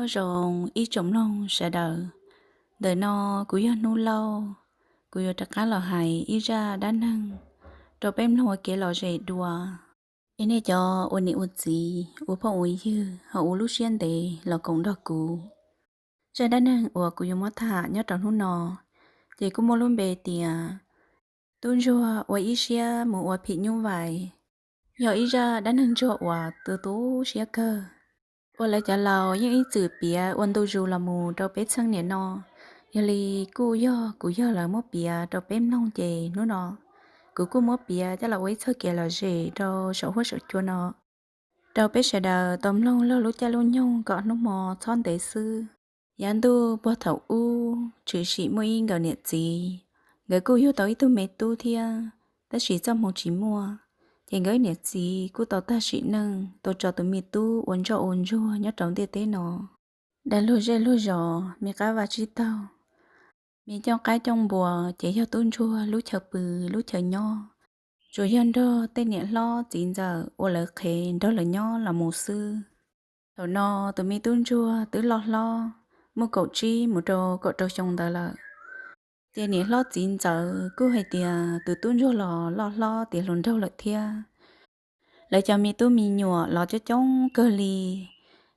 Nyob zoo ib tsoom mloog sawv daws, ntawm no kuv yog Hnub Lauj, kuv yuav rov qab los hais ib zaj dab neeg rau peb mloog ua kev lom zem dua. Es nej cov ua niam ua txiv, ua phooj ua ywg ho ua lub siab ntev los koom nrog kuv. Zaj dab neeg uas kuv yuav muab tham nyob rau hnub no, ces kuj muaj lub npe tias Tub Ntsuag ua ib siab mus ua phim nyuj vais. Yog ib zaj dab neeg ntsuag uas tu tu siab kawg, uas lawv cov laus yeej ib txwm piav ua ntu zus los mus rau peb txheej niam no. Yog li kuj yog kuv yog lawv muab piav rau peb mloog ces hnub no kuv kuj muab piav coj los ua ib txoj kev lom zem rau saum huab saum cua no, rau peb sawv daws tau mloog laug lub caij lub nyoog kom hnub hmo txhob ntev xwb. Yav ntuj puag thaum ub tshwm sim muaj ib nkawm niam txiv, nkawd kuj yug tau ib tug me tub thiab, tab sis txoj hmoo tsis muaj, ces nkawd niam txiv kuj tau tag sim neej tau tso tus me tub ua ntsoj ua ntsuag nyob rau ntiaj teb no. Dag luag zej luag zos me qab vaj tsib taug, me cooj qaib cooj npua, ces yog Tub Ntsuag lub chaw pw lub chaw nyob, tsuas yog nrog tej niam hlob txiv ntxawm ua lawv qhev nrog lawv nyob los mus xwb. Thaum no tus me Tub Ntsuag twb loj hlob, muaj kaum tsib mus rau kaum rau xyoo ntawd lawm. Ces niam hlob txiv ntxawm kuj hais tias tus Tub Ntsuag los loj hlob tiav hluas nraug lawm thiab, lawv cov me tub me nyuam los coob coob kawg li.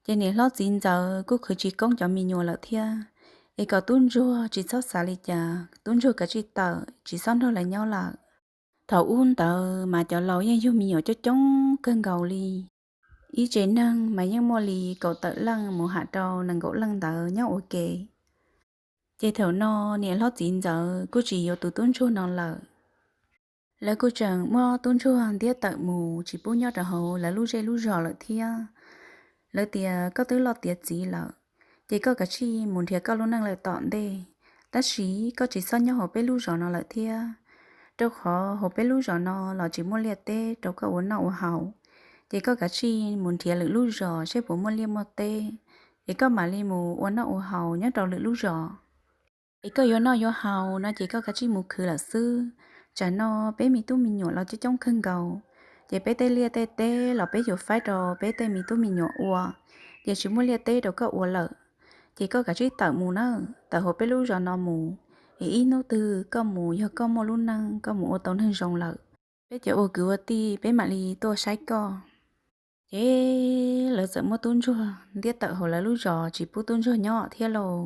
Ces niam hlob txiv ntxawm kuj khwv tsis koob cov me nyuam lawm thiab, es kom Tub Ntsuag tsis txhob xav li cas, Tub Ntsuag kav tsij tawm tsis txhob nrog lawv nyob lawm. Thaum ub ntawd mas cov laus yeej yug me nyuam coob coob kawg nkaus li. Ib tsev neeg mas yeej muaj li kaum tawm leej mus ham rau nees nkaum leej ntawd nyob ua ke. Ces thaum no niam hlob txiv ntxawm kuj tsis yuav tus Tub Ntsuag no lawm. Lawv kuj tseem muab Tub Ntsuag ntiab tawm mus tsis pub nyob rau hauv lawv lub zej lub zos lawm thiab. Lawv tias koj twb loj tiav txiv lawm, ces koj kav tsij mus nrhiav koj lub neej lawm tom ntej, tab sis koj tsis txhob nyob hauv peb lub zos no lawm thiab, rau qhov hauv peb lub zos no los tsis muaj liaj teb rau koj ua noj ua haus. Ces koj kav tsij mus nrhiav lwm lub zos seb puas muaj liaj muaj teb, es koj mam li mus ua noj ua haus nyob rau lwm lub zos. Es koj yuav noj yuav haus no ces koj kav tsij mus khwv lawm xwb. Tsam no peb me tub me nyuam los coob coob kawg nkaus, ces peb tej liaj tej teb los peb yuav faib rau peb tej me tub me nyuam ua, ces tsis muaj liaj teb rau koj ua lawm. Ces koj kav tsij tawm mus na, tawm hauv peb lub zos no mus, es ib hnub twg koj mus yog koj muaj lub neej koj mus ua tau neeg zoo lawm, peb cov ua kwv ua tij peb mam li tuaj saib koj. Ces lawv txawm muab Tub Ntsuag ntiab tawm hauv lawv lub zos tsis pub Tub Ntsuag nyob thiab lauj.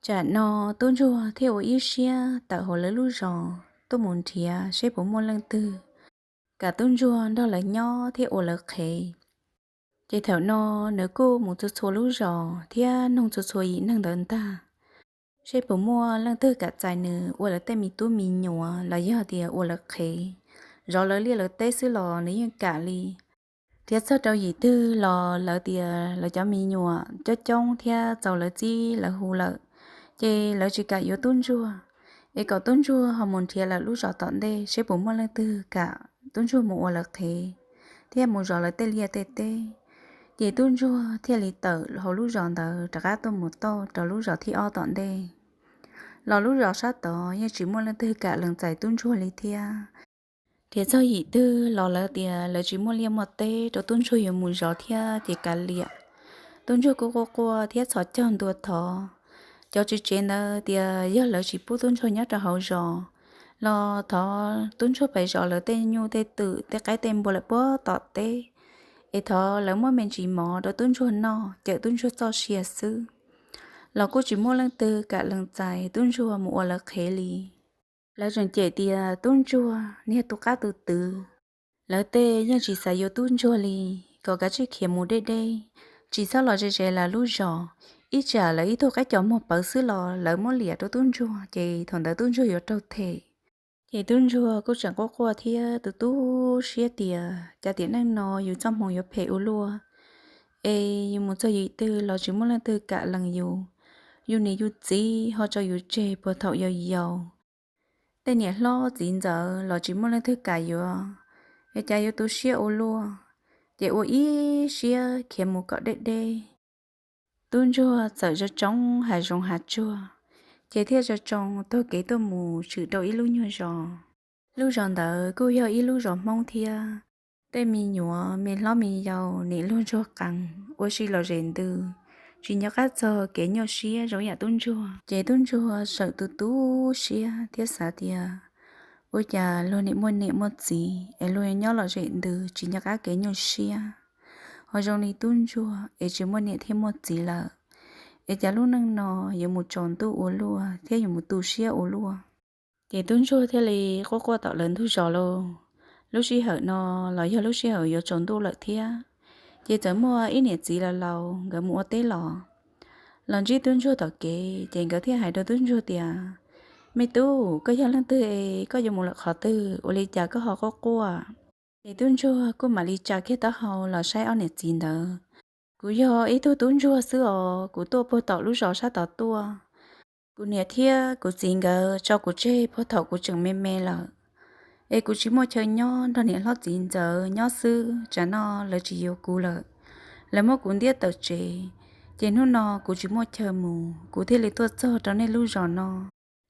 Tsam no Tub Ntsuag thiaj ua ib siab tawm hauv lawv lub zos tuaj mus nrhiav seb puas muaj leej twg kam Tub Ntsuag nrog lawv nyob thiab ua lawv qhev. Ces thaum no nws kuj mus txhua txhua lub zos thiab noog txhua txhua yim neeg ntawd ntag, seb puas muaj leej twg kam txais nws ua lawv tej me tub me nyuam los yog tias ua lawv qhev, zov lawv liaj lawv teb xwb los nws yeej kam li. Thiab txog rau yim twg los lawv tias lawv cov me nyuam coob coob thiab txaus lawv txib lawv hu lawm, ces lawv tsis kam yuav Tub Ntsuag, es kom Tub Ntsuag ho mus nrhiav lawm lub zos tom ntej seb puas muaj leej twg kam Tub Ntsuag mus ua lawv qhev thiab mus zov lawv tej liaj tej teb. Ces Tub Ntsuag thiaj li tawm hauv lub zos ntawd rov qab tuaj mus tauj rau lub zos thib ob tom ntej. Los lub zos sab tod yeej tsis muaj leej twg kam lees txais Tub Ntsuag li thiab. Thiab txog yim twg los lawv tias lawv tsis muaj liaj muaj teb rau Tub Ntsuag yuav mus zov thiab ces kav liam. Tub Ntsuag kuj quaj quaj thiab txhos caug ntua thov cov tsev tsev ntawd tias yog lawv tsis pub Tub Ntsuag nyob rau hauv zos, los thov Tub Ntsuag pais zov lawv tej nyuj tej twm tej qaib tej npua lawm puag tom teb, es thov lawv muab me ntsis mov rau Tub Ntsuag noj cawm Tub Ntsuag txoj sia xwb. Los kuj tsis muaj leej twg kam lees txais Tub Ntsuag mus ua lawv qhev li. Lawv tseem cem tias Tub Ntsuag niag tu qab tu twv, lawv tej yeej tsis xav yuav Tub Ntsuag li, kom kav tsij khiav mus deb deb, tsis txhob los ze ze lawv lub zos, ib tsam lawv ib tug qaib cos muag pawv xwb los lawv muab liam rau Tub Ntsuag ces thaum ntawd Tub Ntsuag yuav raug them. Ces Tub Ntsuag kuj tseem quaj quaj thiab tu tu siab tias cas tiam neej no yus txoj hmoo yuav phem ua luaj, es yus mus txog yim twg los tsis muaj leej twg kam lees yus, yus niam yus txiv ho tso yus tseg puag thaum yau yaus. Tej niam hlob txiv ntxawm los tsis muaj leej twg kam yuav, es cas yuav tu siab ua luaj, ces ua ib siab khiav mus kom deb deb. Tub Ntsuag txawm zoo tsoo hav zoov hav tsuag, ces thiaj zoo tsoo taug kev tuaj mus tshwm rau ib lub nyuag zos. Lub zos ntawd kuj yog ib lub zos Hmoob thiab. Tej me nyuam me hlob me yau nim luag ntsuag qees ua si los zem ntws, tsis nco qab txog kev nyuaj siab zoo yam tub ntsuag. Ces tub ntsuag sawm tu tu siab thiab xav tias, ua cas luag niam muaj niam muaj txiv es luag nyob lom zem ntws tsis nco qab kev nyuaj siab, ho zoo li tub ntsuag es tsis muaj niam thiab muaj txiv lawm, es cas lub neej no yuav mus tsaus ntuj ua luaj thiab yuav mus tu siab ua luaj. Ces tub ntsuag thiaj li quaj quaj tom lawv ntug zos lauj. Lub sij hawm no los yog lub sij hawm yuav tsaus ntuj lawm thiab, ces txawm muaj ib niam txiv laus laus nkawd mus ua teb los, los ntsib tub ntsuag tom kev, ces nkawd thiaj hais rau tub ntsuag tias, me tub, koj yog leej twg es koj yuav mus lawm qhov twg ua li cas koj ho quaj quaj? Ces tub ntsuag kuj mam li tsa kiag taub hau los saib ob niam txiv ntawd. Kuv yog ib tug tub ntsuag xwb os, kuv tuaj puag tom lub zos sab tod tuaj. Kuv niam thiab kuv txiv nkawd tso kuv tseg puag thaum kuv tseem me me lawm, es kuv tsis muaj chaw nyob, nrog niam hlob txiv ntxawm nyob xwb, tsam no lawv tsis yuav kuv lawm, lawv muab kuv ntiab tawm tsev, ces hnub no kuv tsis muaj chaw mus, kuv thiaj li tuaj txog rau nej lub zos no.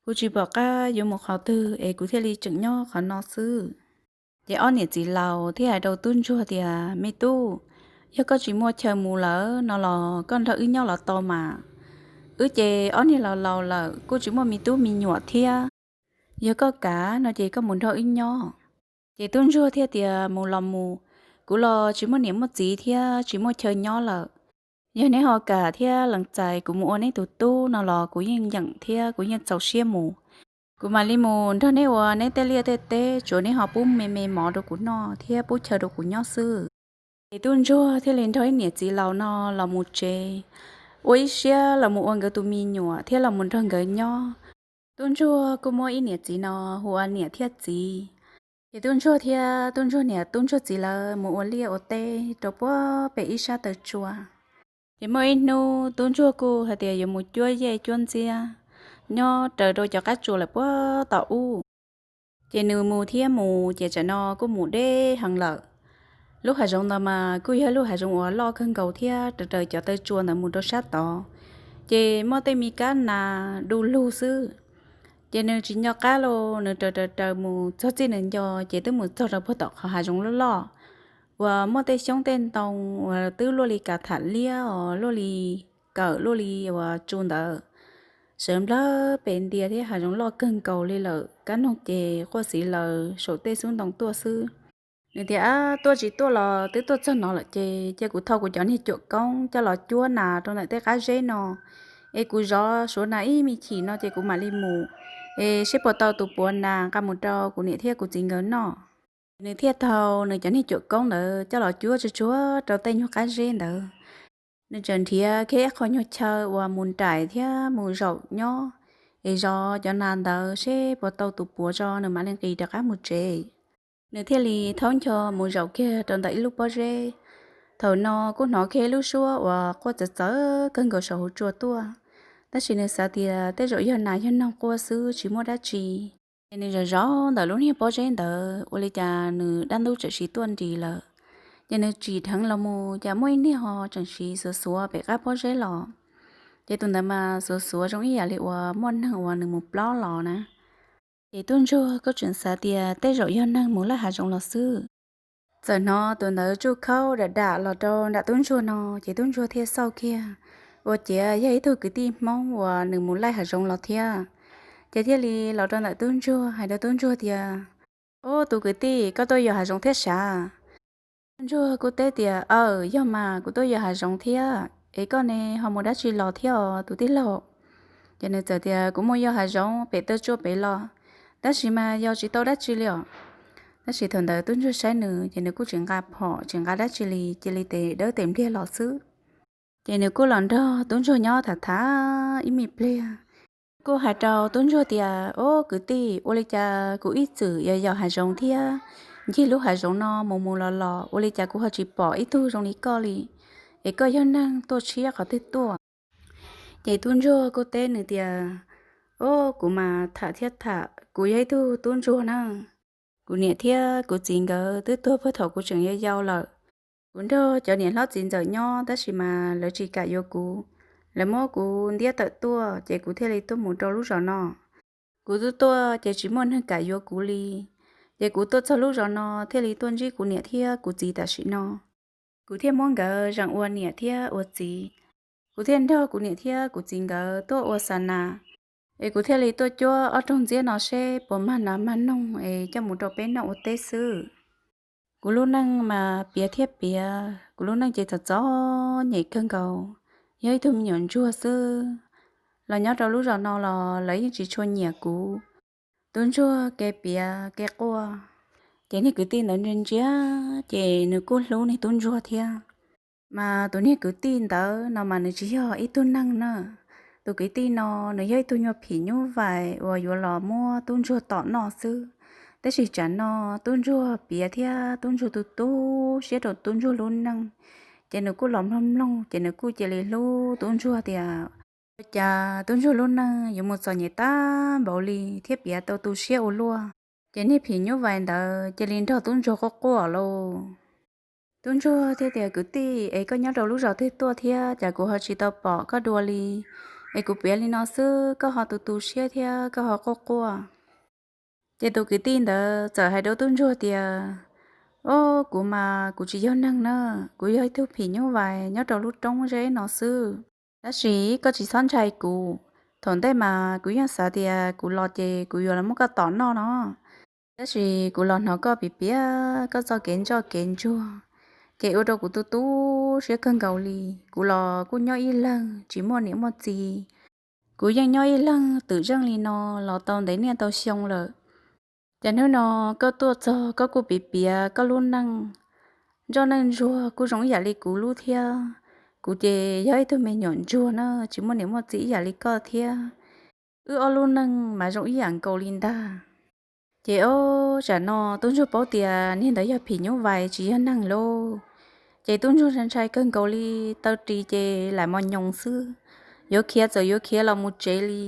Kuv tsis pom qab yuav mus qhov twg es kuv thiaj li tseem nyob qhov no xwb. Ces ob niam txiv laus thiaj hais rau tub ntsuag tias, me tub, yog koj tsis muaj chaw mus lawm no los koj nrog wb nyob los tau mas. Wb ces ob niag laus laus lawm kuj tsis muaj me tub me nyuam thiab. Yog koj kam no ces koj mus nrog wb nyob. Ces tub ntsuag thiaj tias, mus los mus, kuv los tsis muaj niam muaj txiv thiab tsis muaj chaw nyob lawm. Yog neb ho kam thiab lees txais kuv mus ua neb tus tub no los kuv yeej yeem thiab kuv yeej txaus siab mus. Kuv mam li mus nrog neb ua neb tej liaj tej teb, tsuav neb ho pub me me mov rau kuv noj thiab pub chaw rau kuv nyob xwb. Ces tub ntsuag thiaj li nrog ib niam txiv laus no los mus tsev, ua ib siab los mus ua nkawd tus me nyuam thiab los mus nrog nkawd nyob. Tub ntsuag kuj muaj ib niam txiv no hu ua niam thiab txiv. Ces tub ntsuag thiab tub ntsuag niam tub ntsuag txiv lawv mus ua liaj ua teb rau puag pem ib sab taw tsua. Ces muaj ib hnub tub ntsuag kuj hais tias yuav mus cuab yej cuab ntxiab nyob raws rau cov qab tsua lawm puag tom ub. Ces nws mus thiab mus ces tsam no kuj mus deb heev lawm. Lub hav zoov ntawd mas kuj yog lub hav zoov uas loj kawg nkaus thiab raws raws cov taw tsua ntawd mus rau sab tod, ces muaj tej me kab nas du lug xwb. Ces nws tsis nco qab los nws raws raws raws mus txog txij nws nco ces twb mus txog rau puag tom qhov hav zoov loj loj uas muaj tej xyoob tej ntoo uas twb luaj li kav tham liab os, luaj li kawm luaj li uas tsu ntawd, sawv nplawg pes ntia thiab hav zoov loj kawg nkaus li lawm, kab noog ces quaj xiv laws saum tej xub ntoo tuaj xwb. Nws tias, ab, tuaj tsis tuaj los twb tuaj txog no lawm ces cia kuv thau kuv cov niag cuam koob coj los cuab nas rau ntawm tej qab zeb no, es kuv zov suav nas ib me chim no ces kuv mam li mus, es seb puas tau tus puav nas nqa mus rau kuv niam thiab kuv txiv nkawd noj. Nws thiaj thau nws cov niag cuam koob ntawd coj los cuab tsuag tsuag rau tej nyuag qab zeb ntawd. Nws txawm nrhiav kiag ib qho nyuag chaw uas mus nraim thiab mus zaum nyob, es zov cov nas ntawd seb puas tau tus puav tso nws mam li nqis rov qab mus tsev. Nws thiaj li thaub ncho mus zaum kiag rau ntawm ib lub pob zeb. Thaum no kuj hnov kiag ib lub suab uas quaj txawv txawv kawg nkaus saum hauv tsua tuaj, tab sis nws xav tias tej zaum yog nas yog noog quaj xwb tsis muaj dab tsi. Ces nws zov zov ntawm lub niag pob zeb ntawd ua li cas nws dab ntub tseem siv tuaj nris lawm. Ces nws tsim dheev los mus cas muaj ib niag ho tseem siv xuav xuav pem qab pob zeb los. Ces tus ntawd mas xuav xuav zoo ib yam li uas muaj neeg uas nws mus plob los na. Ces tub ntsuag kuj tseem xav tias tej zaum yog neeg mus laij hav zoov los xwb. Txawm hnov tus ntawd tsuj khaub dam dam los rau nram tub ntsuag no, ces tub ntsuag thiaj xauj kiag, ua ciav yog ib tug kwv tij Hmoob uas nws mus laij hav zoov los thiab. Ces thiaj li los rau ntawm tub ntsuag hais rau tub ntsuag tias, ub, tus kwv tij, koj tuaj yos hav zoov thiab sav? Tub ntsuag kuj teb tias, aw, yog mas, kuv tuaj yos hav zoov thiab. Es koj ne ho mus dab tsi los thiab os tus tij laug? Ces nws txawm tias, kuv mus yos hav zoov pem taw tsua pem los, tab sis mas yos tsis tau dab tsi li os. Tab sis thaum ntawd tub ntsuag saib nws ces nws kuj tsis nqa phom tsis nqa dab tsi li, cia li tes dawb tes npliag los xwb. Ces nws kuj los nrog tub ntsuag nyob tham tham ib me pliag, kuj hais rau tub ntsuag tias, ub, kwv tij, ua li cas kuv ib txwm yos yos hav zoov thiab ncig lub hav zoov no mus mus los los, ua li cas kuv ho tsis pom ib tug zoo li koj li? Es koj yog neeg tuaj tshiab qhov twg tuaj? Ces tub ntsuag kuj teb nws tias, ub, kuv mas tham thiab tham, kuv yog ib tug tub ntsuag na. Kuv niam thiab kuv txiv nkawd twb tuag puag thaum kuv tseem yau yau lawm. Kuv nrog cov niam hlob txiv ntxawm nyob tab sis mas lawv tsis kam yuav kuv, lawv muab kuv ntiab tawm tuaj ces kuv thiaj li tuaj mus rau lub zos no. Kuv tuaj tuaj ces tsis muaj neeg kam yuav kuv li, ces kuv tuaj txog lub zos no thiaj li tuaj ntsib kuv niam thiab kuv txiv tam sim no. Kuv thiaj muab nkawd zeem ua niam thiab ua txiv. Kuv thiaj nrog kuv niam thiab kuv txiv nkawd tuaj ua xa nas, es kuv thiaj li tuaj cuab ob rooj ntxiab no seb puas mag nas mag noog es coj mus rau peb noj ua teb xwb. Kuv lub neej mas piav thiab piav, kuv lub neej ces txom txom nyem kawg nkaus, yog ib tug me nyuam ntsuag xwb. Los nyob rau lub zos no los lawv yeej tsis tshua nyiam kuv. Tub ntsuag kev piav kev quaj, ces niag kwv tij ntawd ntsia ntsia, ces nws kuj hlub niag tub ntsuag thiab. Mas tus niag kwv tij ntawd no mas nws tsis yog ib tug neeg na. Tus kwv tij no nws yog ib tug nyuag phim nyuj vais uas yuav los muab tub ntsuag tom noj xwb. Tab sis tsam no tub ntsuag piav thiab tub ntsuag tu tu siab rau tub ntsuag lub neej, ces nws kuj los mloog mloog, ces nws kuj cia li hlub tub ntsuag tias, ua cas tub ntsuag lub neej yuav mus txom nyem tag npaum li thiab piav tau tu siab ua luaj. Ces niag phim nyuj vais ntawd cia li nrog tub ntsuag quaj quaj lauj. Tub ntsuag thiaj tias, kwv tij, es koj nyob rau lub zos twg tuaj thiab cas kuv ho tsis tau pom koj dua li? Es kuv piav li no xwb koj ho tu tu siab thiab koj ho quaj quaj. Ces tus kwv tij ntawd txawm hais rau tub ntsuag tias, o, kuv mas kuv tsis yog neeg na, kuv yog ib tug phim nyuj vais nyob rau lub roob zeb no xwb. Tab sis koj tsis txhob ntshai kuv, thaum ntej mas kuv yeej xav tias kuv los ces kuv yuav los muab koj tom noj no. Tab sis kuv los hnov koj piav piav koj txoj kev ntsoj kev ntsuag, ces ua rau kuv tu tu siab kawg nkaus li. Kuv los kuj nyob ib leeg tsis muaj niam muaj txiv. Kuv yeej nyob ib leeg twm zeej li no los tau ntev niaj ntau xyoo lawm. Ces hnub no koj tuaj txog koj kuj piav piav koj lub neej, ntsoj neej ntsuag kuj zoo ib yam li kuv lub thiab. Kuv ces yog ib tug me nyuam ntsuag na, tsis muaj niam muaj txiv ib yam li koj thiab. Wb ob lub neej mas zoo ib yam nkaus li ntag. Ces ob tsam no tub ntsuag paub tias niag ntawd yog phim nyuj vais tsis yog neeg lauj. Ces tub ntsuag ntshai ntshai kawg nkaus li, taw ris ces lam mos nyoos xwb, yuav khiav txawm yuav khiav los mus tsev li.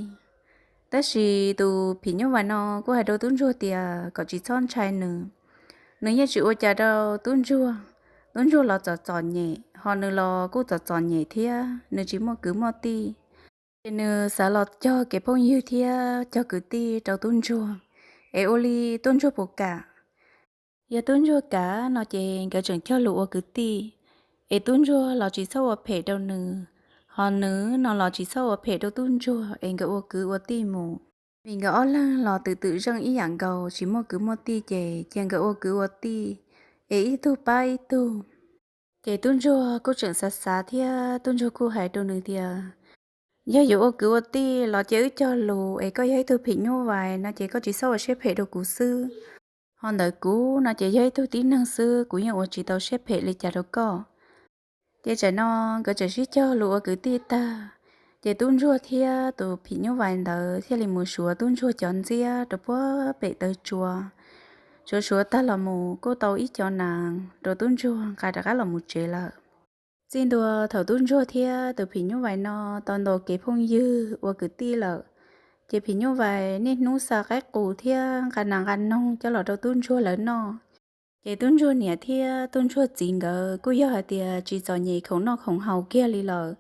Tab sis tus phim nyuj vais no kuj hais rau tub ntsuag tias kom tsis txhob ntshai nws, nws yeej tsis ua cas rau tub ntsuag. Tub ntsuag los txom txom nyem, ho nws los kuj txom txom nyem thiab, nws tsis muaj kwv muaj tij. Ces nws xav los cog kev phooj ywg thiab cog kwv tij rau tub ntsuag, es ua li tub ntsuag puas kam? Yog tub ntsuag kam no ces nkawd tseem cog lus ua kwv tij, es tub ntsuag los tsis txhob ua phem rau nws, ho nws no los tsis txhob ua phem rau tub ntsuag es nkawd ua kwv ua tij mus. Vim nkawd ob leeg los twm twm zeej ib yam nkaus, tsis muaj kwv muaj tij ces cia nkawd ua kwv ua tij, es ib tug pab ib tug. Ces tub ntsuag kuj tseem xav xav thiab tub ntsuag kuj hais rau nws tias, yog yuav ua kwv ua tij los cia wb cog lus, es koj yog ib tug phim nyuj vais no ces koj tsis txhob ua siab phem rau kuv xwb. Ho ntawm kuv no ces yog ib tug tib neeg xwb, kuv yeej ua tsis tau siab phem li cas rau koj. Ces tsam no nkawd tseem sib cog lus ua kwv tij tag, ces tub ntsuag thiab tus phim nyuj vais ntawd thiaj li mus suav tub ntsuag cov ntxiab rau puag pem taw tsua. Suav suav tag los mus kuj tau ib co nas rau tub ntsuag nqa rov qab los mus tsev lawm. Txij ntua thaum tub ntsuag thiab tus phim nyuj vais no tau ntaus kev phooj ywg ua kwv tij lawm, ces phim nyuj vais niaj hnub xa qaib qus thiab nqa nas nqa noog coj los rau tub ntsuag lawv noj. Ces tub ntsuag niam thiab tub ntsuag txiv nkawd kuj yog hais tias tsis txom nyem khoom noj khoom haus kiag li lawm.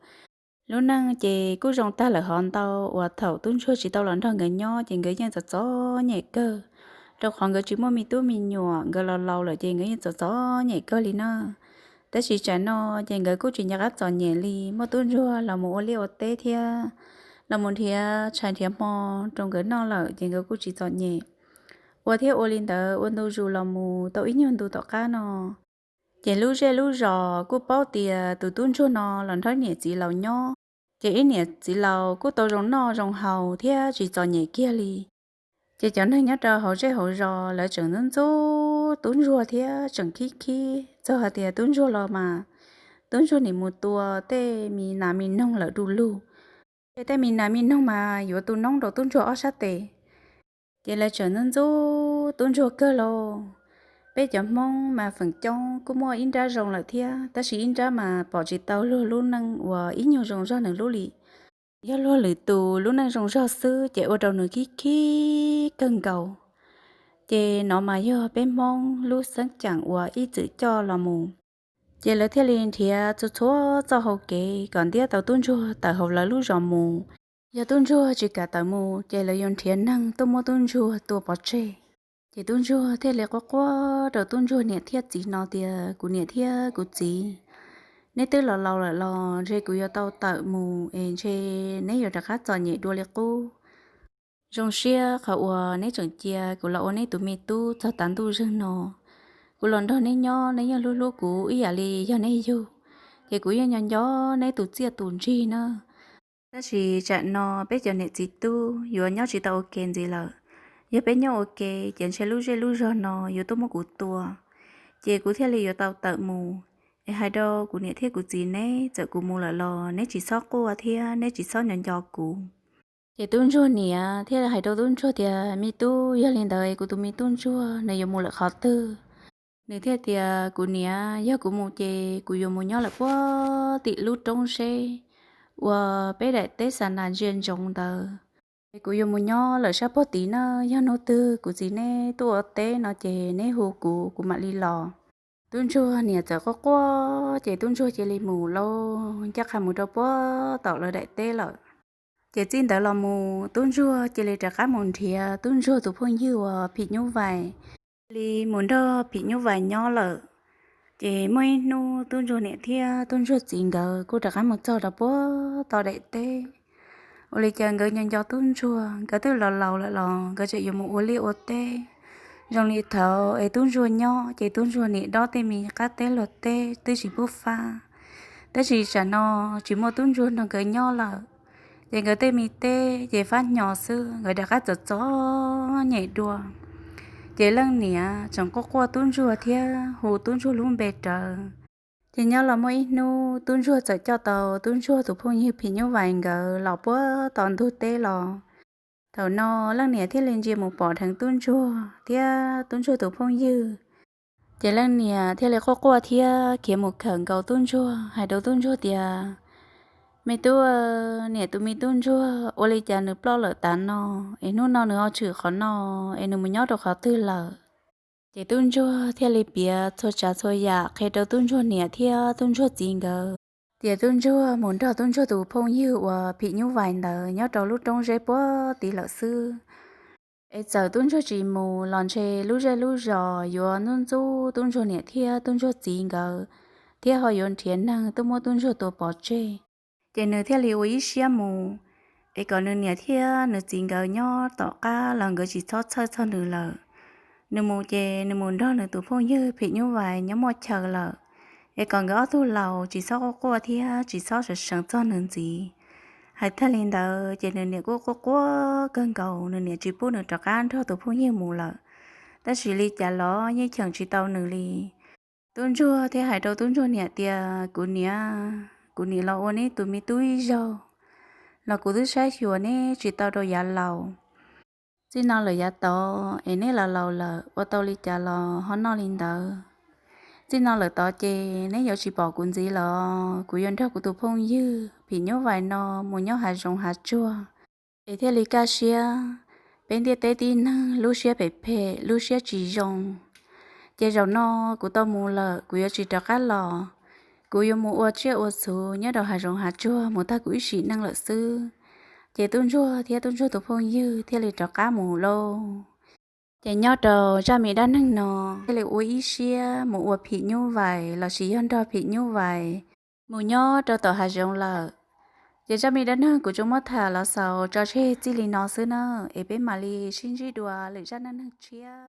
Lub neej ces kuj zoo tag lawm hov ntau uas thaum tub ntsuag tsis tau los nrog nkawd nyob ces nkawd yeej txom txom nyem kawg, rau qhov nkawd tsis muaj me tub me nyuam, nkawd los laus lawm ces nkawd yeej txom txom nyem kawg li na. Tab sis tsam no ces nkawd kuj tsis nco qab txom nyem li, muaj tub ntsuag los mus ua liaj ua teb thiab los mus nrhiav tshais nrhiav hmo rau nkawd noj lawm ces nkawd kuj tsis txom nyem. Ua thiab ua li ntawd ua ntu zus los mus tau ib nyuag ntu tom qab no, ces lub zej lub zos kuj paub tias tus tub ntsuag no los nrog niam txiv laus nyob, ces ib niam txiv laus kuj tau zoo noj zoo haus thiab tsis txom nyem kiag li. Ces cov neeg nyob rau hauv zej hauv zos lawv tseem ntxub ntxub tub ntsuag thiab tseem khib khib txog hais tias tub ntsuag los mas tub ntsuag nim mus tua tej me nas me noog lawm du lug, ces tej me nas me noog mas yuav tu noob rau tub ntsuag ob sab tes. Ces lawv tseem ntxub ntxub tub ntsuag kawg lauj. Peb cov Hmoob mas feem coob kuj muaj ib nrab zoo lawm thiab, tab sis ib nrab mas pom tsis tau luag lub neej uas ib nyuag zoo zog nws lub li. Yog luag lwm tus lub neej zoo zog xwb ces ua rau nws khib khib kawg nkaus. Ces no mas yog peb Hmoob lub xeeb ceem uas ib txwm coj los mus. Ces lawv thiaj li nrhiav txhua txhua txoj hau kev kom ntiab tau tub ntsuag tawm hauv lawv lub zos mus. Yog tub ntsuag tsis kam tawm mus ces lawv yuav nrhiav neeg tuaj muab tub ntsuag tua pov tseg. Ces tub ntsuag thiaj li quaj quaj rau tub ntsuag niam thiab txiv no tias, kuv niam thiab kuv txiv, Neb twb los laus lawm los ntshe kuv yuav tau tawm mus es ntshe neb yuav rov qab txom nyem dua li qub. Zoo siab qhov uas neb tseem cia kuv los ua neb tus me tub txog tav ntuj zeeg no. Kuv los nrog neb nyob neb yeej hlub hlub kuv ib yam li yog neb yug, ces kuv yeej nco nco neb tus txiaj tus ntsig na. Tab sis tsam no peb cov niam txiv tub yuav nyob tsis tau ua ke ntxiv lawm. Yog peb nyob ua ke ces ntshe lub zej lub zog no yuav tuaj muab kuv tua, ces kuv thiaj li yuav tau tawm mus. Es hais rau kuv niam thiab kuv txiv neb, txawm kuv mus lawm los neb tsis txhob quaj thiab neb tsis txhob nco nco kuv. Ces tub ntsuag niam thiaj hais rau tub ntsuag tias, Me tub, yog li ntawd kuv tus me tub ntsuag nws yuav mus lawm qhov twg? Nws thiaj tias, Kuv niam, yog kuv mus ces kuv yuav mus nyob lawm puag tim lub roob zeb uas peb daim teb xa nas ntsia ntsoov ntawd. Es kuv yuav mus nyob lawm sab puag tid na, yog hnub twg kuv txiv neb tuaj ua teb no ces neb hu kuv, kuv mam li los. Tub ntsuag niam txawm quaj quaj ces tub ntsuag cia li mus lauj, ncaj qha mus rau puag tom lawv daim teb lawm. Ces txij ntawd los mus tub ntsuag cia li rov qab mus nrhiav tub ntsuag tus phooj ywg uas phim nyuj vais, cia li mus nrog phim nyuj vais nyob lawm. Ces muaj ib hnub tub ntsuag niam thiab tub ntsuag txiv nkawd kuj rov qab mus txog rau puag tom daim teb. Ua li cas nkawd nco nco tub ntsuag, nkawd twb los laus lawm los nkawd tseem yuav mus ua liaj ua teb. Zoo li thaud es tub ntsuag nyob ces tub ntsuag nim dob tej me qab teb luag teb twb tsis pub fab. Tab sis tsam no tsis muaj tub ntsuag nrog nkawd nyob lawm, ces nkawd tej me teb ces fab hnyo xwb, nkawd rov qab txom txom nyem dua. Ces leej niam tseem quaj quaj tub ntsuag thiab hu tub ntsuag lub npe rawv. Ces nyob los muaj ib hnub tub ntsuag txawm coj tau tub ntsuag tus phooj ywg phim nyuj vais nkawd los puag tom ntug teb los. Thaum no leej niam thiaj li ntsia mus pom dheev tub ntsuag thiab tub ntsuag tus phooj ywg. Ces leej niam thiaj li quaj quaj thiab khiav mus khawm nkaus tub ntsuag hais rau tub ntsuag tias, Me tub, niam tus me tub ntsuag ua li cas nws ploj lawm tav no, es hnub no nws ho tshwm qhov no, es nws mus nyob rau qhov twg lawm? Ces tub ntsuag thiaj li piav txhua tsav txhua yam qhia rau tub ntsuag niam thiab tub ntsuag txiv nkawd tias tub ntsuag mus nrog tub ntsuag tus phooj ywg uas phim nyuj vais ntawd nyob rau lub roob zeb puag tid lawm xwb. Es txawm tub ntsuag tsis mus los ntshe lub zej lub zos yuav ntxub ntxub tub ntsuag niam thiab tub ntsuag txiv nkawd, thiab ho yuav nrhiav neeg tuaj muab tub ntsuag tua pov tseg. Ces nws thiaj li ua ib siab mus, es kom nws niam thiab nws txiv nkawd nyob tom qab los nkawd tsis txhob txhawj txog nws lawm. Nws mus ces nws mus nrog nws tus phooj ywg phim nyuj vais nyob muaj chaw lawm, es kom nkawd ob tug laus tsis txhob quaj quaj thiab tsis txhob sawv seev txog nws ntxiv. Hais tag li ntawd ces nws niam kuj quaj quaj kawg nkaus, nws niam tsis pub nws rov qab nrog tus phooj ywg mus lawm. Tab sis li cas los yeej cheem tsis tau nws li. Tub ntsuag thiaj hais rau tub ntsuag niam tias, Kuv niam, kuv niam los ua neb tus me tub ib zaug los kuv twb saib xyuas neb tsis tau rau yav laus. Txij no lawm yav tod es neb los laus lawm, ua tau li cas los ho noj li ntawd. Txij no lawm tod ces neb yuav tsis pom kuv ntxiv los kuv yuav nrog kuv tus phooj ywg phim nyuj vais no mus nyob hav zoov hav tsuag. Es thiaj li kaj siab. Peb ntiaj teb tib neeg lub siab phem phem, lub siab tsis zoo. Ces zaum no kuv tau mus lawm, kuv yuav tsis rov qab los. Kuv yuav mus ua tsiaj ua txhu nyob rau hav zoov hav tsuag mus tag kuv ib sim neej lawm xwb. Ces tub ntsuag thiab tub ntsuag tus phooj ywg thiaj li rov qab mus lauj. Ces nyob rau zaj me dab neeg no thiaj li ua ib siab mus ua phim nyuj vais lossis yog nrog phim nyuj vais mus nyob rau tom hav zoov lawm. Ces zaj me dab neeg kuv tsuas muab tham los xaus tso tseg txij li no xwb na, es peb mam li sib ntsib dua lwm zaj dab neeg tshiab.